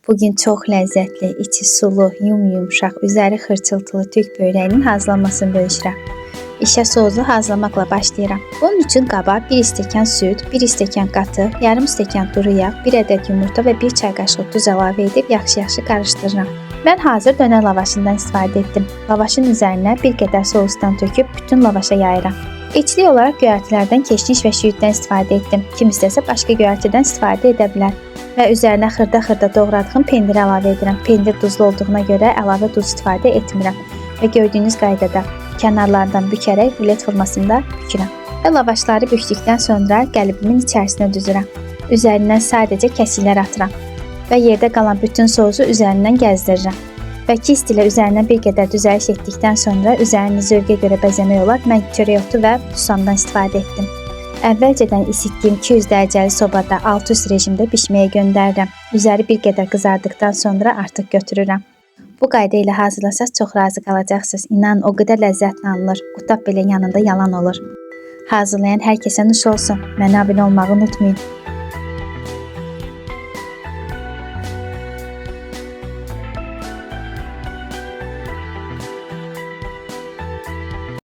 Bugün çox ləzzətli, içi sulu, yum-yumşaq, üzəri xırçıltılı türk börəyinin hazırlanmasını bölüşürəm. İşə souslu hazırlamaqla başlayıram. Bunun üçün qaba 1 stəkan süd, 1 stəkan qatıq, yarım stəkan duru yağ, 1 ədəd yumurta və 1 çay qaşığı duz əlavə edib yaxşı-yaxşı qarışdırıram. Mən hazır dönər lavaşından istifadə etdim. Lavaşın üzərinə bir qədər sousdan töküb bütün lavaşa yayıram. İçlik olaraq göyərtilərdən keşniş və şüyüddən istifadə etdim. Kim istəsə başqa göyərtidən istifadə edə bilər. Və üzərinə xırda-xırda doğradığım pendiri əlavə edirəm. Pendir duzlu olduğuna görə əlavə duz istifadə etmirəm. Və gördüyünüz qaydada kənarlardan bükərək rulet formasında bükürəm. Və lavaşları bükdükdən sonra qəlibimin içərisinə düzürəm. Üzərindən sadəcə kəsiklər atıram və yerdə qalan bütün sousu üzərindən gəzdirirəm. Və kist ilə üzərinə bir qədər düzəliş etdikdən sonra üzərini zövqə görə bəzəmək olar. Mən çörək otu və susamdan istifadə etdim. Əvvəlcədən isitdiyim 200 dərəcəli sobada alt-üst rejimdə bişməyə göndərirəm. Üzəri bir qədər qızardıqdan sonra artıq götürürəm. Bu qayda ilə hazırlasaz çox razı qalacaqsınız. İnanın o qədər ləzzətlə alınır. Qutab belə yanında yalan olur. Hazırlayan hər kəsə nuş olsun. Mənə abunə olmağı unutmayın.